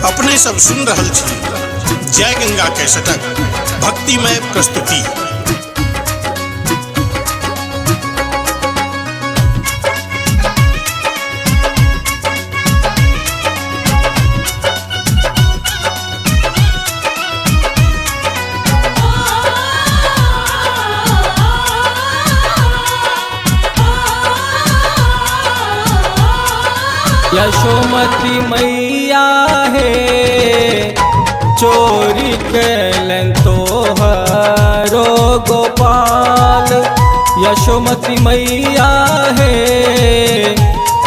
अपने सब सुन रहल छी जय गंगा कैसेटक भक्तिमय प्रस्तुति। यशोमती मैया हे चोरी कैलन तोहरो गोपाल। यशोमती मैया हे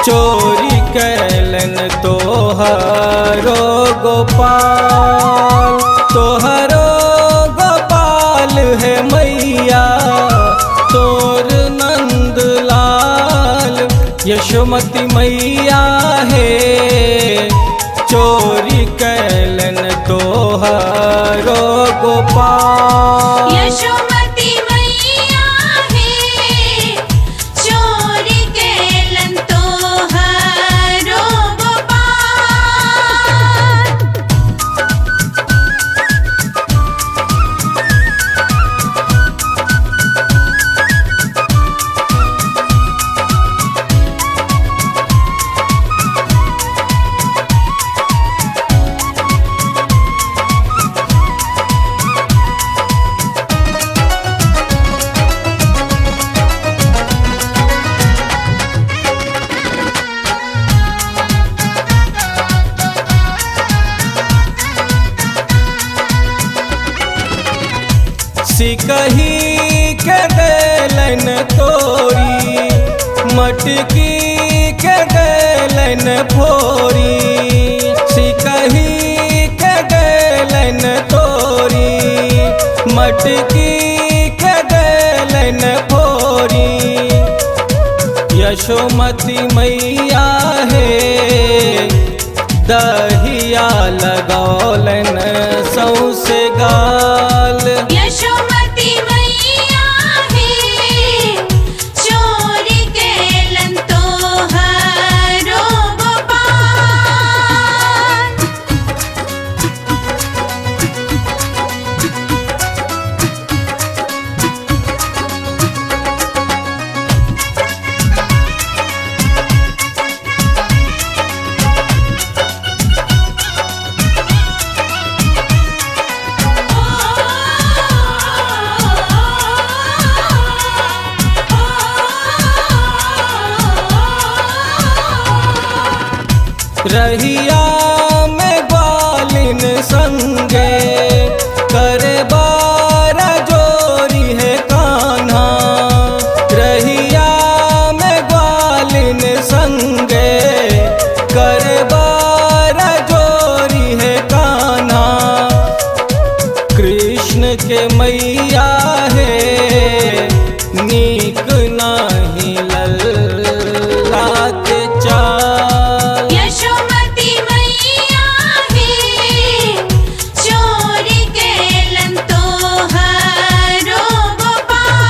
चोरी कैलन तोहरो गोपाल। तोहरो गोपाल है मैया तोर नंदलाल। यशोमती मैया हे चोरी कैलन तोहरो गोपाल। यशोमती मैया हे चोरी कैलन तोहरो गोपाल। सिकही के देलन तोरी मटकी के देलन फोरी। सिकही के देलन तोरी मटकी के देलन फोरी। यशोमती मैया हे दहिया लगौलन सौंसे गाल। यशोमती मैया हे चोरी कैलन तोहरो गोपाल। रहिया में ग्वालिन संगे करे बारा जोरी है कान्हा। रहिया में ग्वालिन संगे करे बारा जोरी है कान्हा। कृष्ण के मैया है नीक नाही लल्ला के चाल। यशोमती मैया हे चोरी कैलन तोहरो गोपाल।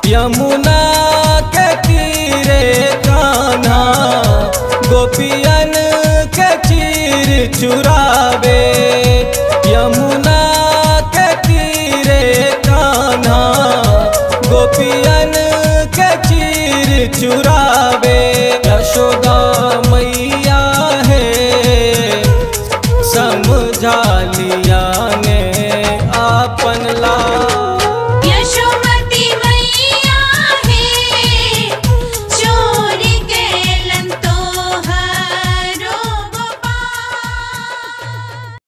यमुना के तीरे कान्हा गोपियन के चीर चुरावे।